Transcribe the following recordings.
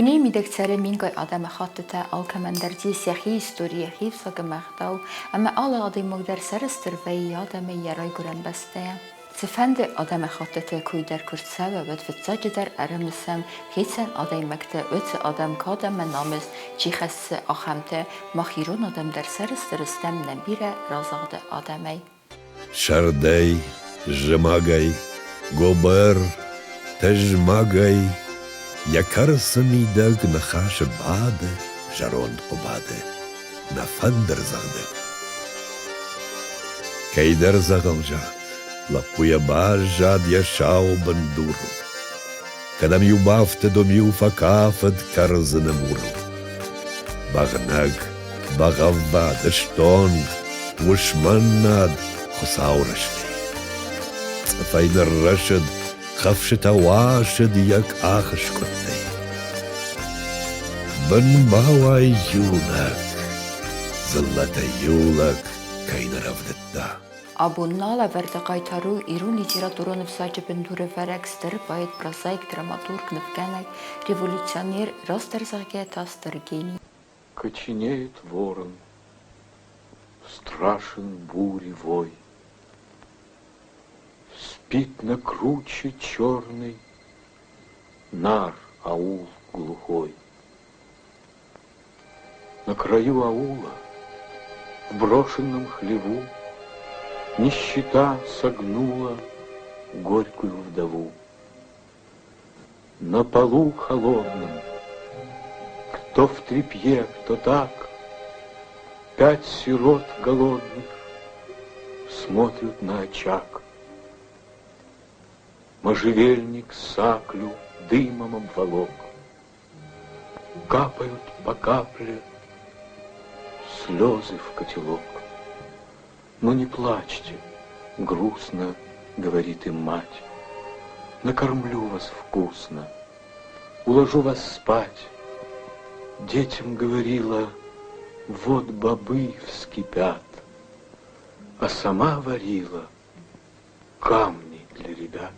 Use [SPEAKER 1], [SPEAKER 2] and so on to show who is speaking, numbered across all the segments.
[SPEAKER 1] Дунейы мидӕг цӕры мингай адӕмыхӕттытӕ, алкӕмӕн дӕр дзы ис йӕхи истори, йӕхи ӕвзаг ӕмӕ ӕгъдау, ӕмӕ алы адӕймаг дӕр сӕрыстыр вӕййы йӕ адӕмӕй, йӕ райгуырӕн бӕстӕйӕ. Цыфӕнды адӕмыхӕттыты кой дӕр куы рцӕуа, уӕд фыццаджыдӕр ӕрымысӕм хицӕн адӕймӕгты, уыцы адӕм кад ӕмӕ намыс чи хӕссы, ахӕмты. Мах ирон адӕм дӕр сӕрыстыр стӕм нӕ бирӕ разагъды адӕмӕй.
[SPEAKER 2] Сӕрдӕй, зымӕгӕй, гобӕр, тызмӕгӕй йӕ кӕрцы мидӕг ныхасы бады зӕронд Хъуыбады, нӕ фӕндырдзӕгъдӕг. Кӕйдӕр дзӕгъӕлзад лӕппуйӕ баззад йӕ сау бындурыл. Кӕдӕм-иу бафтыд, уым-иу фӕкафыд кӕрдзыны мурыл. Бӕгънӕг, бӕгъӕввад, стонг, уысмӕннад Хуыцауы рӕстӕй. Цъыфӕй ныррӕсыд, хӕфсытӕ уасыд йӕ къахы скъуыдтӕй. Бын бауай иунӕг, дзыллӕтӕ иу лӕг кӕй нӕ рӕвдыдта.
[SPEAKER 1] Абон нал ӕвӕрды хъайтар у ирон литературон ӕвзаджы бындурӕвӕрӕг стыр поэт, прозаик, драматург, нывгӕнӕг, революционер, растдӕр зӕгъгӕ та стыр гений.
[SPEAKER 3] Коченеет ворон, страшен бури вой. Спит на круче черный нар аул глухой. На краю аула, в брошенном хлеву, Нищета согнула горькую вдову. На полу холодном, кто в тряпье, кто так, Пять сирот голодных смотрят на очаг. Можжевельник саклю дымом обволок. Капают по капле слезы в котелок. Но не плачьте, грустно, говорит им мать. Накормлю вас вкусно, уложу вас спать. Детям говорила, вот бобы вскипят, а сама варила камни для ребят.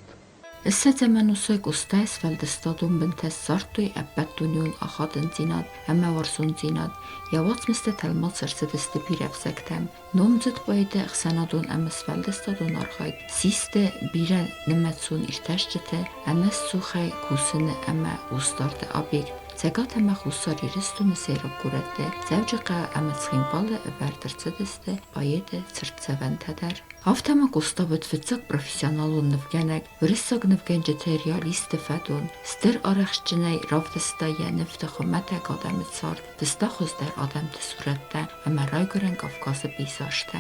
[SPEAKER 1] Ссӕдзӕм ӕнусы Къостайы сфӕлдыстадон бынтӕ ссардтой ӕппӕтдунеон ахадындзинад ӕмӕ уарзондзинад. Йӕ уацмыстӕ тӕлмац ӕрцыдысты бирӕ ӕвзӕгтӕм. Номдзыд поэты ӕхсӕнадон ӕмӕ сфӕлдыстадон архайд систы бирӕнымӕцон иртасджыты ӕнӕсцухӕй кусыны ӕмӕ хъусдарды объект. Цӕгат ӕмӕ Хуссар Ирыстоны сӕйраг горӕтты Дзӕуджыхъӕу ӕмӕ Цхинвалы ӕвӕрд ӕрцыдысты поэты цыртдзӕвӕнтӕ дӕр. Афтӕ ма Къоста уыд фыццаг профессионалон нывгӕнӕг, уырыссаг нывгӕнджыты реалистты фӕдон, стыр арӕхстджынӕй равдыста йӕ нывты хуымӕтӕг адӕмы цард, фыста хуыздӕр адӕмты сурӕттӕ ӕмӕ райгуырӕн Кавказы пейзажтӕ.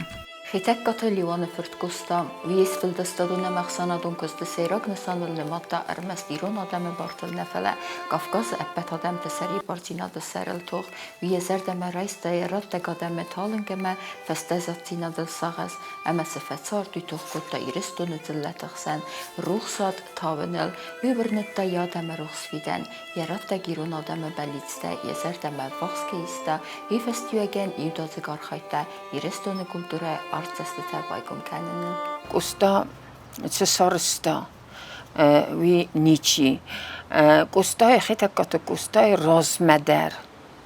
[SPEAKER 1] Хетӕгкаты Леуаны фырт Къоста уый сфӕлдыстадон ӕмӕ ӕхсӕнадон куысты сӕйраг нысаныл нымадта ӕрмӕст ирон адӕмы бартыл нӕ, фӕлӕ Кавказы ӕппӕт адӕмты сӕрибардзинады сӕрыл тох, уый йӕ зӕрдӕмӕ райста йӕ раттӕг адӕмы талынг ӕмӕ фӕстӕзаддзинадыл сагъӕс ӕмӕ цы фӕцард, уый тох кодта Ирыстоны дзыллӕты хсӕн рухсад тавыныл, уый уырныдта йӕ адӕмы рухс фидӕн, йӕ раттӕг ирон адӕмы бӕллицтӕ йӕ зӕрдӕмӕ ӕввахс кӕй иста, уый фӕстиуӕгӕн иудадзыг архайдта Ирыстоны культурӕйы артдзӕстытӕ байгом кӕныныл.
[SPEAKER 4] Къоста цы сарӕзта, уый ничи. Къостайы, Хетӕгкаты Къостайы размӕ дӕр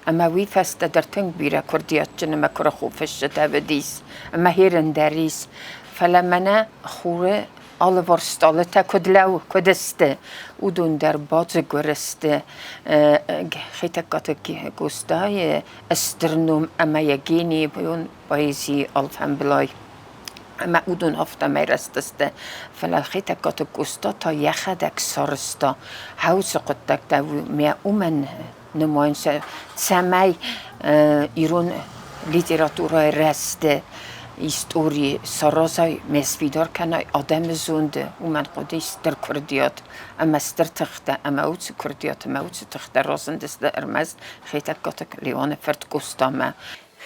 [SPEAKER 4] ӕмӕ уый фӕстӕ дӕр тынг бирӕ курдиатджын ӕмӕ куырыхон фысджытӕ уыдис ӕмӕ херын дӕр ис. Фӕлӕ мӕнӕ хуры алыварс стъалытӕ куыд лӕууы, куыд сты, уыдон дӕр бадзыгуыр сты Хетӕгкаты Къостайы стыр ном ӕмӕ йӕ генийы поэзийы алфӕмбылай. Ӕмӕ уыдон афтӕмӕй рӕзтысты. Фӕлӕ Хетӕгкаты Къоста та йӕхӕдӕг сарӕзта уыцы хъуыддӕгтӕ уымӕн нымайын сӕ, цӕмӕй ирон литературӕйы рӕзты истори саразай, ме сфидар кӕнай адӕмы зонды, уымӕн хъуыди стыр курдиат ӕмӕ стыр тыхтӕ ӕмӕ уыцы курдиат ӕмӕ уыцы тыхтӕ разындысты ӕрмӕст Хетӕгкаты Леоны фырт Къостамӕ.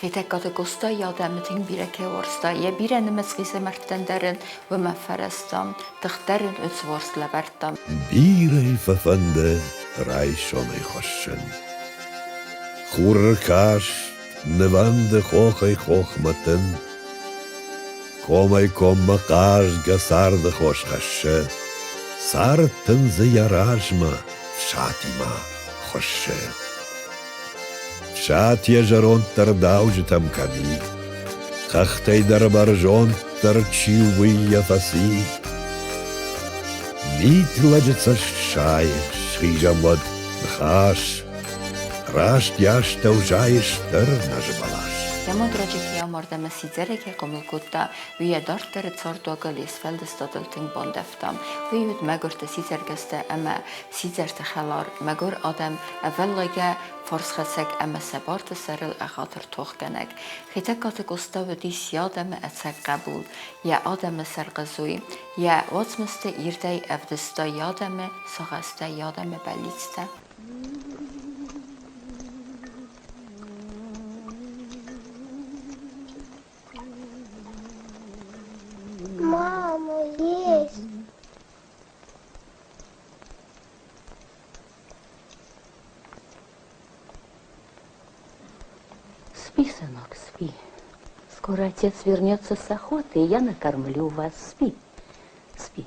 [SPEAKER 1] Хетӕгкаты Къоста йӕ адӕмы тынг бирӕ кӕй уарзта, йӕ бирӕнымӕц хъизӕмӕрттӕн дӕр ын уымӕ фӕрӕзта, тыхдӕр ын уыцы лӕвӕрдта.
[SPEAKER 2] Бирӕ фӕфӕнды райсомӕй хуыссын. Хуры каст нывӕнды хохӕй-хохмӕ тын. Комӕй-коммӕ хъазгӕ царды хос хӕссы, цард тындзы йӕ размӕ Фсатимӕ. хуыссы. Фсат йӕ зӕронддӕр дауджытӕм кӕм и, хӕхтӕй дӕр бӕрзонддӕр чи у, уый йӕ фӕци. Мит лӕджы цӕст сайы, схизӕм уӕд ныхас, раст йӕ астӕу зайы стыр нӕзы бӕлас.
[SPEAKER 1] Йӕ мад раджы кӕй амард ӕмӕ сидзӕрӕй кӕй хъомыл кодта, уый йӕ дарддӕры цардуагыл йе сфӕлдыстадыл тынг бандӕвта. Уый уыд мӕгуырты сидзӕргӕстӕ ӕмӕ сидзӕрты хӕлар, мӕгуыр адӕм, ӕвӕллайгӕ фарсхӕцӕг ӕмӕ сӕ барты сӕрыл ӕгъатыр тохгӕнӕг. Хетӕгкаты Къоста уыдис йӕ адӕмы ӕцӕг хъӕбул, йӕ адӕмы сӕрхъызой, йӕ уацмысты ирдӕй ӕвдыста йӕ адӕмы сагъӕстӕ, йӕ адӕмы бӕллицтӕ.
[SPEAKER 5] Мама, есть!
[SPEAKER 6] Спи, сынок, спи. Скоро отец вернется с охоты, и я накормлю вас. Спи, спи.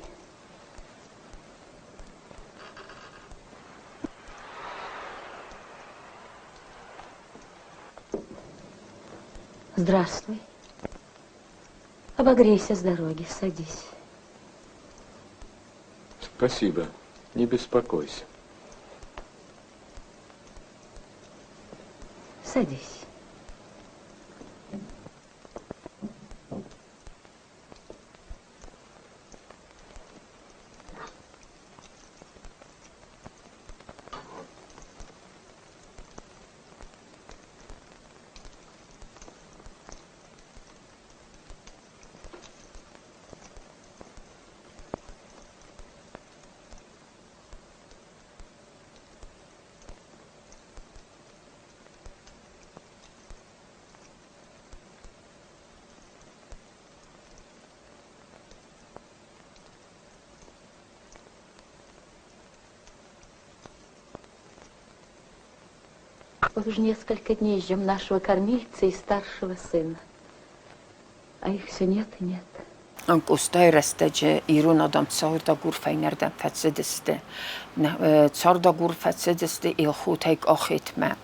[SPEAKER 6] Здравствуй. Обогрейся с дороги, садись.
[SPEAKER 3] Спасибо, не беспокойся.
[SPEAKER 6] Садись. Вот уже несколько дней ждем нашего кормильца и старшего сына. А их все нет и нет.
[SPEAKER 4] Къостайы рӕстӕджы ирон адӕм цардагур фӕйнӕрдӕм фӕцыдысты. Цардагур фӕцыдысты Елхотӕй Къахетмӕ.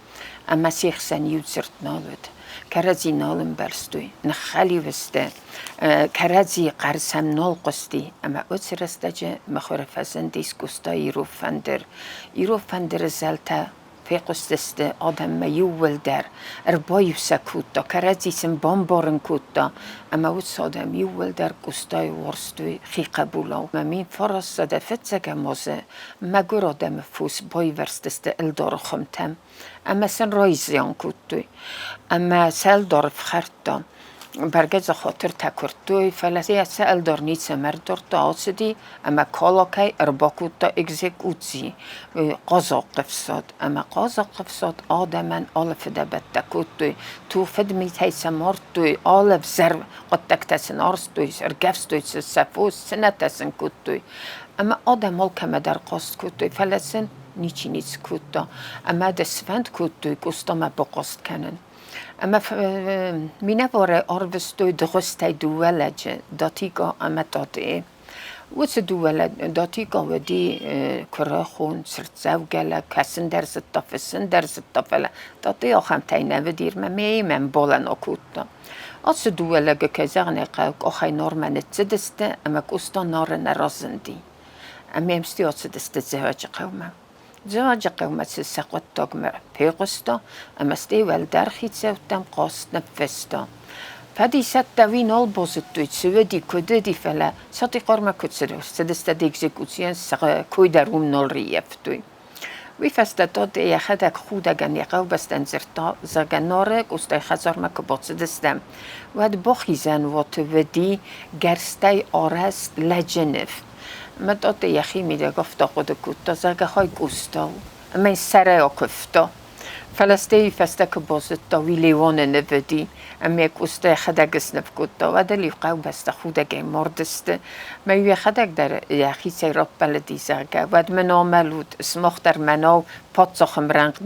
[SPEAKER 4] Ӕмӕ се хсӕн иу дзырд нал уыд. Кӕрӕдзи нал ӕмбӕрстой, ныххӕлиу сты, кӕрӕдзийы хъӕр сӕм нал хъуысти. Ӕмӕ уыцы рӕстӕджы мыхуыры фӕзындис Къостайы Ирон фӕндыр. Ирон фӕндыры зӕлтӕ фехъуыстысты адӕммӕ иууылдӕр, ӕрбаиу сӕ кодта, кӕрӕдзи сын бамбарын кодта, ӕмӕ уыцы адӕм иууылдӕр Къостайы уарзтой хи хъӕбулау. Ӕмӕ 1900 фыццӕгӕм азы мӕгуыр адӕмы фос байвӕрстысты ӕлдары хуымтӕм ӕмӕ сын райзиан кодтой. Ӕмӕ сӕ ӕлдар ӕфхӕрдта. Бӕргӕ дзы хатыртӕ куырдтой, фӕлӕ сӕ сӕ ӕлдар ницӕмӕ ӕрдардта, ацыди ӕмӕ Калакӕй ӕрбакодта экзекуци хъазахъхъы фсад. Ӕмӕ хъазахъхъы фсад адӕмӕн алы фыдӕбӕттӕ кодтой, ту фыдмитӕй сӕ мардтой, алы ӕвзӕр хъуыддӕгтӕ сын арӕзтой, ӕргӕвстой сӕ фос, цынӕтӕ сын кодтой. Ӕмӕ адӕм алкӕмӕ дӕр хъаст кодтой, фӕлӕ сын ничи ницы кодта. Ӕмӕ дӕ сфӕнд кодтой Къостамӕ бахъаст кӕнын. Ӕмӕ минӕварӕй арвыстой дыгъуызтӕй дыууӕ лӕджы, Датикъа ӕмӕ Тъатъе. Уыцы дыууӕ Датикъа уыди куырыхон, цырддзӕугӕ лӕг, кӕсын дӕр зыдта, фыссын дӕр зыдта, фӕлӕ Тъатъе ахӕмтӕй нӕ уыди, ӕмӕ мемӕ ӕмбалӕн акодта. Ацы дыууӕ лӕджы, кӕй зӕгъын ӕй хъӕуы, къахӕй Нармӕ ныццыдысты ӕмӕ Къоста Нары нӕ разынди. Ӕмӕ йӕм стӕй ацыдысты Дзӕуӕджыхъӕумӕ. Дзӕуӕджыхъӕумӕ цы сӕ хъуыддагмӕ фехъуыста ӕмӕ стӕй уӕлдӕр хицӕуттӕм хъаст ныффыста. Фӕдисӕттӕ уый нал базыдтой, цы уыди, куыд уыди, фӕлӕ Сатихъармӕ куыд цыдысты экзекуцийӕн, сӕ кой дӕр уым нал рыййӕфтой. Уый фӕстӕ Тъотъе йӕхӕдӕг худӕгӕн йӕ хъӕубӕстӕн дзырдта, зӕгъгӕ, Нары Къостайы хӕдзармӕ куы бацыдыстӕм, уӕд бахизӕн уаты уыди гӕрзтӕй арӕзт лӕджы ныв. Ӕмӕ Тъотъе йӕхимидӕг афтӕ хъуыды кодта, зӕгъгӕ, хай Къоста у. Ӕмӕ йын сӕрӕй акуывта. Фӕлӕ стӕй уый фӕстӕ куы базыдта, уый Леоны ныв уыди, ӕмӕ йӕ Къоста йӕхӕдӕг сныв кодта, уӕд ыл иу хъӕубӕстӕ худӕгӕй мардысты. Мӕ йӕхӕдӕг дӕр йӕхицӕй раппӕлыди, зӕгъгӕ, уӕд мын амӕлут, сымах дӕр мӕнау паддзахы мрӕнхъ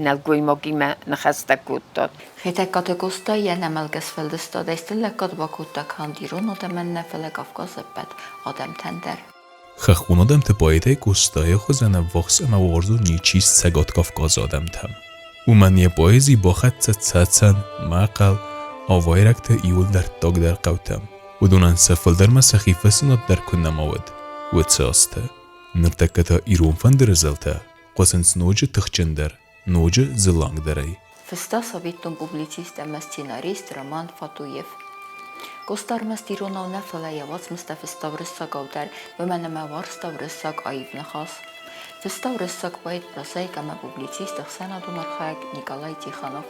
[SPEAKER 4] нӕлгоймагимӕ ныхӕстӕ кодтат.
[SPEAKER 1] Хетӕгкаты Къоста йӕ нӕмӕлгӕ сфӕлдыстадӕй стыр лӕггад бакодта канд ирон адӕмӕн нӕ, фӕлӕ Кавказы ӕппӕт адӕмтӕн дӕр.
[SPEAKER 7] Хӕххон адӕмты поэтӕй Къостайы хуызӕн ӕввахс ӕмӕ уарзон ничи ис Цӕгат Кавказы адӕмтӕм. Уымӕн йӕ поэзи бахӕццӕ Цӕцӕн, Мӕхъӕл, авайрӕгты иуыл дӕрддагдӕр хъӕутӕм. Уыдонӕн сӕ фылдӕрмӕ сӕхи фӕсынад дӕр куы нӕма уыд, уыцы азты. Ныртӕккӕ та ирон фӕндыры зӕлтӕ хъуысынц ноджы тыхджындӕр, ноджы зылангдӕрӕй.
[SPEAKER 1] Фыста советон публицист ӕмӕ сценарист Роман Фатуев. Къоста ӕрмӕст иронау нӕ, фӕлӕ йӕ уацмыстӕ фыста уырыссагау дӕр, уымӕн ӕмӕ уарзта уырыссаг аив ныхас. Фыста уырыссаг поэт, прозаик ӕмӕ публицист, ӕхсӕнадон архайӕг Николай Тихонов.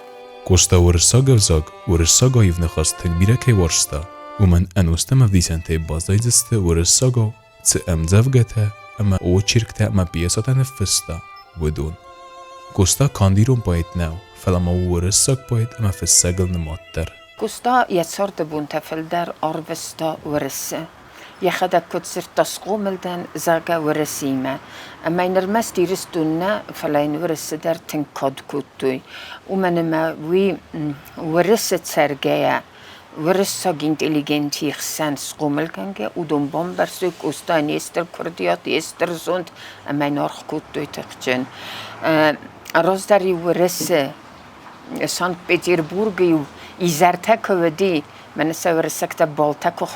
[SPEAKER 7] Къоста уырыссаг ӕвзаг, уырыссаг аив ныхас тынг бирӕ кӕй уарзта, уымӕн ӕнустӕм ӕвдисӕнтӕй баззайдзысты уырыссагау цы ӕмдзӕвгӕтӕ ӕмӕ очерктӕ ӕмӕ пьесӕтӕ ныффыста, уыдон. Къоста канд ирон поэт нӕу, фӕлӕ ма у уырыссаг поэт ӕмӕ фыссӕгыл нымад дӕр.
[SPEAKER 4] Къоста йӕ царды бонтӕ фылдӕр ӕрвыста Уырысы. Йӕхӕдӕг куыд дзырдта, схъомыл дӕн, зӕгъгӕ, Уӕрӕсеимӕ. Ӕмӕ йын ӕрмӕст Ирыстон нӕ, фӕлӕ йын Уырысы дӕр тынг кад кодтой. Уымӕн ӕмӕ уый Уырысы цӕргӕйӕ уырыссаг интеллигенцийы хсӕн схъомылгӕнгӕ, уыдон бамбӕрстой Къостайӕн йе стыр курдиат, йе стыр зонд ӕмӕ йын аргъ кодтой тыхджын. Раздӕр-иу Уырысы Санкт-Петербургы-иу изӕртӕ куы уыди, мӕнӕ сӕ уырыссӕгтӕ балтӕ куы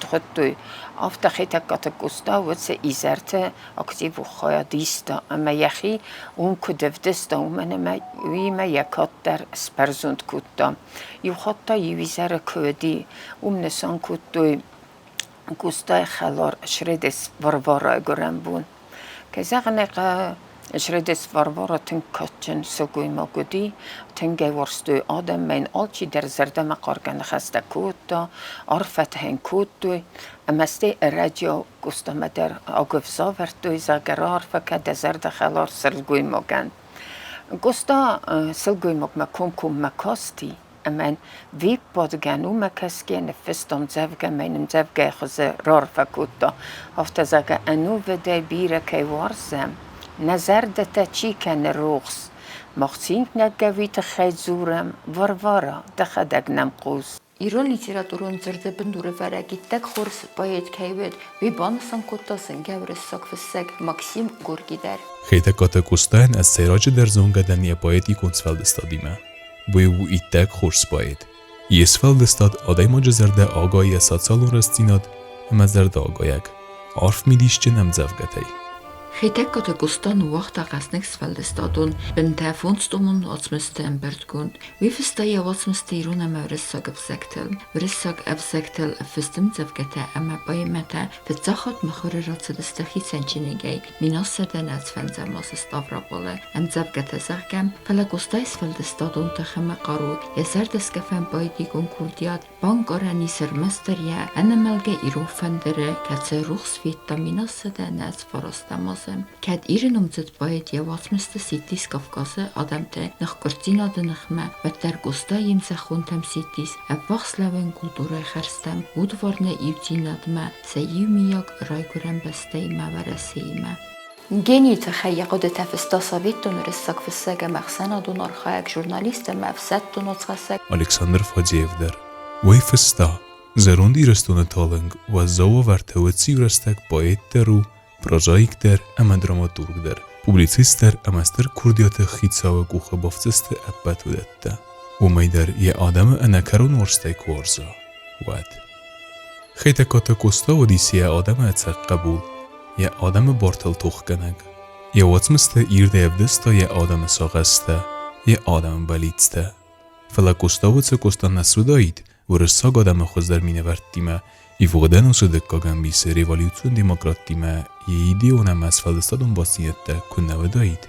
[SPEAKER 4] хуыдтой, афтӕ Хетӕгкаты Къоста уыцы изӕрты активон хайад иста ӕмӕ йӕхи уым куыд ӕвдыста, уымӕн ӕмӕ уыимӕ йӕ кад дӕр сбӕрзонд кодта. Иу хатт та иу изӕры куы уыди, уым нысан кодтой Къостайы хӕлар Шредес Варварайы гуырӕн бон. Кӕй зӕгъын ӕй хъӕуы, Шредес Варвара тынг кадджын сылгоймаг уыди, тынг ӕй уарзтой адӕм, ӕмӕ йын алчидӕр зӕрдӕмӕхъаргӕ ныхӕстӕ кодта, арфӕтӕ йын кодтой. Ӕмӕ стӕй ӕрӕджиау Къостамӕ дӕр агуывзӕ авӕрдтой, зӕгъгӕ, раарфӕ кӕ дӕ зӕрдӕхӕлар сылгоймагӕн. Къоста сылгоймагмӕ комкоммӕ касти ӕмӕ виппадгӕн уымӕ кӕсгӕ ныффыста ӕмдзӕвгӕ ӕмӕ йын ӕмдзӕвгӕйы хуызы раарфӕ кодта, афтӕ зӕгъгӕ, ӕнувыдӕй бирӕ кӕй уарзӕм, нӕ зӕрдӕтӕ чи кӕны рухс, мах цинтӕггӕ уый тыххӕй дзурӕм, Варвара, дӕхӕдӕг нӕм хъус.
[SPEAKER 1] Ирон литературон дзырды бындурӕвӕрӕг иттӕг хорз поэт кӕй уыд, уый банысан кодта зынгӕ уырыссаг фыссӕг Максим Горький дӕр.
[SPEAKER 7] Хетӕгкаты Къостайӕн ӕз сӕйраджыдӕр зонгӕ дӕн йӕ поэтикон сфӕлдыстадимӕ. Уый у иттӕг хорз поэт. Йе сфӕлдыстад адӕймаджы зӕрдӕ агайы йӕ социалон рӕстдзинад ӕмӕ зӕрдӕагайӕг, арф мидисджын ӕмдзӕвгӕтӕй.
[SPEAKER 1] Хетӕгкаты Къоста ныууагъта хъӕсныг сфӕлдыстадон бынтӕ фондзтомон уацмысты ӕмбырдгонд. Уый фыста йӕ уацмысты ирон ӕмӕ уырыссаг ӕвзӕгтыл. Уырыссаг ӕвзӕгтыл фыст ӕмдзӕвгӕтӕ ӕмӕ поэмӕтӕ фыццаг хатт мыхуыры рацыдысты хицӕн чиныгӕй 1705 азы Ставрополы. Ӕмдзӕвгӕтӕ зӕгъгӕ, фӕлӕ Къостайы сфӕлдыстадон тых ӕмӕ хъару, йӕ зӕрдӕскъӕфӕн поэтикон курдиат Банкъарӕн ис ӕрмӕстдӕр йӕ ӕнӕмӕлгӕ ирон фӕндыры, кӕцы рухс федта 1909 азы. Кӕд Иры номдзыд поэт йӕ уацмысты сидтис Кавказы адӕмты ныхкъуырддзинады ныхмӕ, уӕддӕр Къоста йе мзӕххонтӕм сидтис ӕввахс лӕууӕн культурӕйы хӕрзтӕм, удварны иудзинадмӕ, сӕ иумиаг райгуырӕн бӕстӕимӕ Уӕрӕсеимӕ. Генийы тыххӕй йӕ хъуыдытӕ фыста советон уырыссаг фыссӕг ӕмӕ ӕхсӕнадон архайӕг, журналист ӕмӕ ӕфсӕддон уацхӕссӕг.
[SPEAKER 7] Александр Фадеев дӕр. Уый фыста, Зӕронд Ирыстоны талынг уӕззау уавӕрты уыцы иу рӕстӕг поэт дӕр у, прозаик дӕр ӕмӕ драматург дӕр, публицист дӕр ӕмӕ стыр курдиаты хицауы къухы бафтдзысты ӕппӕт уыдӕттӕ. Уымӕй дӕр йӕ адӕмы ӕнӕкӕрон уарзтӕй куы уарза, уӕд. Хетӕгкаты Къоста уыдис йӕ адӕмы ӕцӕг хъӕбул, йӕ адӕмы бартыл тохгӕнӕг. Йӕ уацмыстӕ ирдӕй ӕвдыста йӕ адӕмы сагъӕстӕ, йӕ адӕмы бӕллицтӕ. Фӕлӕ Къоста уыцы Къоста нӕ суыдаид, уырыссаг адӕмы хуыздӕр минӕвӕрттимӕ, ивгъуыд ӕнусы дыккаг ӕмбисы революцион демократтимӕ йӕ идеон ӕмӕ сфӕлдыстадон бастдзинӕдтӕ куы нӕ уыдаид,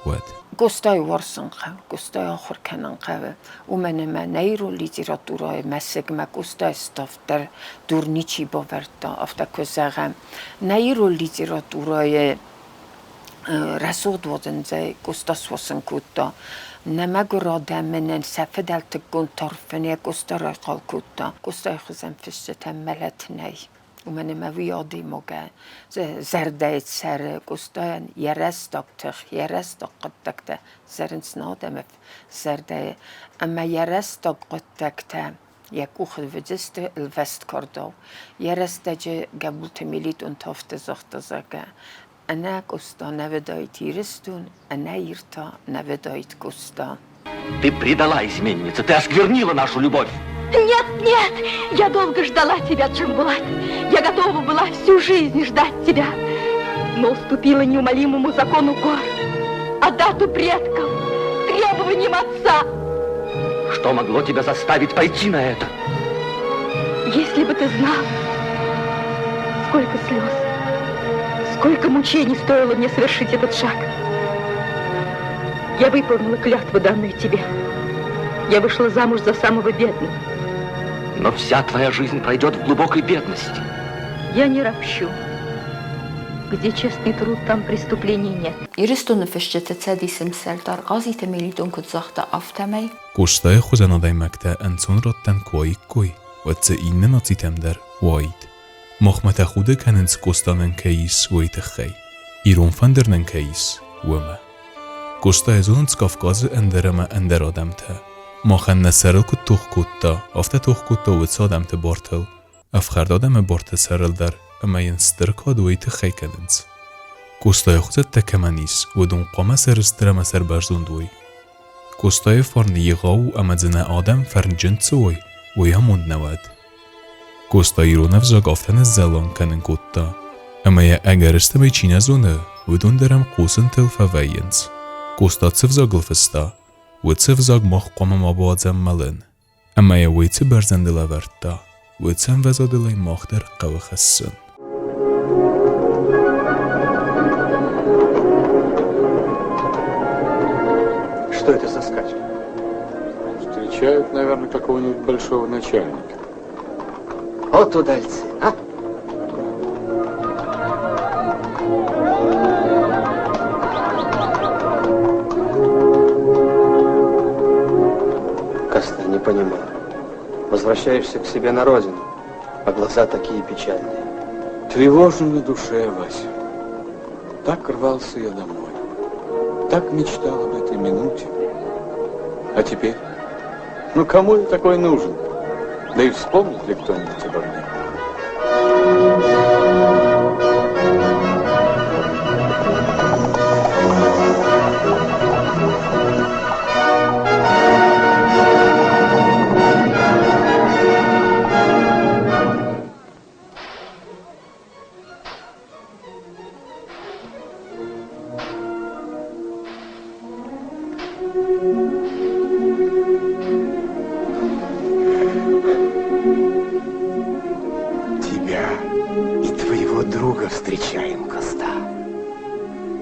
[SPEAKER 7] уӕд.
[SPEAKER 4] Къостайы уарзын хъӕуы, Къостайы ахуыр кӕнын хъӕуы, уымӕн ӕмӕ нӕ ирон литературӕйы мӕсыгмӕ Къостайы ставддӕр дур ничи бавӕрдта, афтӕ куы зӕгъӕм. Нӕ ирон литературӕйы рӕсугъд уадындзӕй Къоста суасын кодта. Нӕ мӕгуыр адӕмы нын сӕ фыдӕлтыккон тарффынӕй Къоста райхъал кодта. Къостайы хуызӕн фысджытӕн мӕлӕт нӕй. Уымӕн ӕмӕ уый адӕймагӕн зӕрдӕйы цӕры Къостайӕн йӕ рӕстаг тых, йӕ рӕстаг хъуыддӕгтӕ цӕрынц нӕ адӕмы зӕрдӕйы. Ӕмӕ йӕ рӕстаг хъуыддӕгтӕ. Йӕ къухы уыдысты ӕлвӕст кардау. Йӕ рӕстӕджы Гӕбулты Мелитон та афтӕ загъта, зӕгъгӕ, ӕнӕ Къоста нӕ уыдаид Ирыстон, ӕнӕ Ир та нӕ уыдаид Къоста.
[SPEAKER 8] Ты предала изменница, ты осквернила нашу любовь.
[SPEAKER 6] Нет, нет, я долго ждала тебя, Джамбулат. Я готова была всю жизнь ждать тебя, но уступила неумолимому закону гор, а дату предков, требованиям отца.
[SPEAKER 8] Что могло тебя заставить пойти на это?
[SPEAKER 6] Если бы ты знал, сколько слез, сколько мучений стоило мне совершить этот шаг. Я выполнила клятву, данную тебе. Я вышла замуж за самого бедного.
[SPEAKER 8] Но вся твоя жизнь пройдет в глубокой бедности.
[SPEAKER 6] Я не ропщу. Где честный труд, там преступлений нет.
[SPEAKER 1] Ирыстоны фысджыты Цӕдисы мсӕрдар Хъазиты Мелитон куыд загъта, афтӕмӕй,
[SPEAKER 7] Къостайы хуызӕн адӕймӕгтӕ ӕнцон раттӕн куы уаиккой, уӕд дзы иннӕ нацитӕм дӕр уаид. Махмӕ тӕхуды кӕнынц Къоста нын кӕй ис, уый тыххӕй. Ирон фӕндыр нын кӕй ис, уымӕ. Къостайы зонынц Кавказы ӕндӕр ӕмӕ ӕндӕр адӕмтӕ. Махӕн нӕ сӕрыл куыд тох кодта, афтӕ тох кодта уыцы адӕмты бартыл, ӕфхӕрд адӕмы барты сӕрыл дӕр ӕмӕ йын стыр кад уый тыххӕй кӕнынц. Къостайы хуызӕттӕ кӕмӕн ис, уыдон хъуамӕ сӕрыстыр ӕмӕ сӕрбӕрзонд уой. Къостайы фарн егъау у ӕмӕ дзы нӕ адӕм фӕрнджын цы уой, уый амонд нӕ уӕд. Къоста ирон ӕвзаг афтӕ ныззӕлланг кӕнын кодта, ӕмӕ йӕ ӕгӕрыстӕмӕй чи нӕ зоны, уыдон дӕр ӕм хъусынтыл фӕвӕййынц. Къоста цы взагыл фыста, уыцы ӕвзаг мах хъуамӕ ма бауадзӕм мӕлын. Ӕмӕ йӕ уый цы бӕрзӕндыл ӕвӕрдта, уыцы ӕмвӕзадыл ӕй мах дӕр хъӕуы хӕссын.
[SPEAKER 3] Что это за скачки? Встречают, наверное, какого-нибудь большого начальника.
[SPEAKER 9] Вот удальцы, а? Коста, не понимаю. Возвращаешься к себе на родину, а глаза такие печальные.
[SPEAKER 3] Тревожно на душе, Вася. Так рвался я домой. Так мечтал об этой минуте. А теперь? Ну, кому я такой нужен? Да и вспомнит ли кто-нибудь обо мне?
[SPEAKER 9] Тебя и твоего друга встречаем, Коста.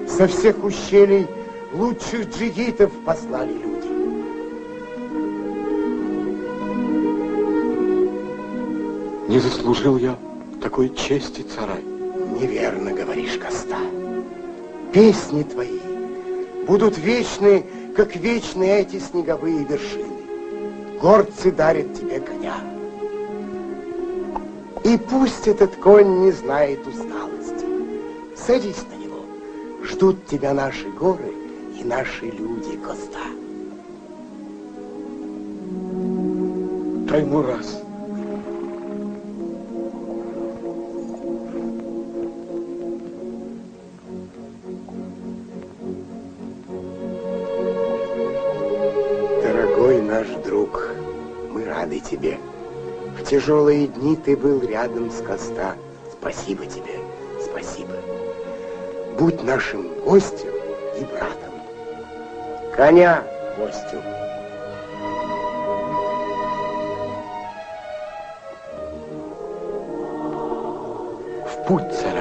[SPEAKER 9] Со всех ущелий лучших джигитов послали люди.
[SPEAKER 3] Не заслужил я такой чести, царай.
[SPEAKER 9] Неверно говоришь, Коста. Песни твои будут вечны, как вечны эти снеговые вершины. Горцы дарят тебе коня. И пусть этот конь не знает усталости. Садись на него. Ждут тебя наши горы и наши люди, Коста.
[SPEAKER 3] Таймураз.
[SPEAKER 9] Дорогой наш друг, мы рады тебе. В тяжелые дни ты был рядом с Коста. Спасибо тебе, спасибо. Будь нашим гостем и братом. Коня гостю.
[SPEAKER 3] В путь, царай.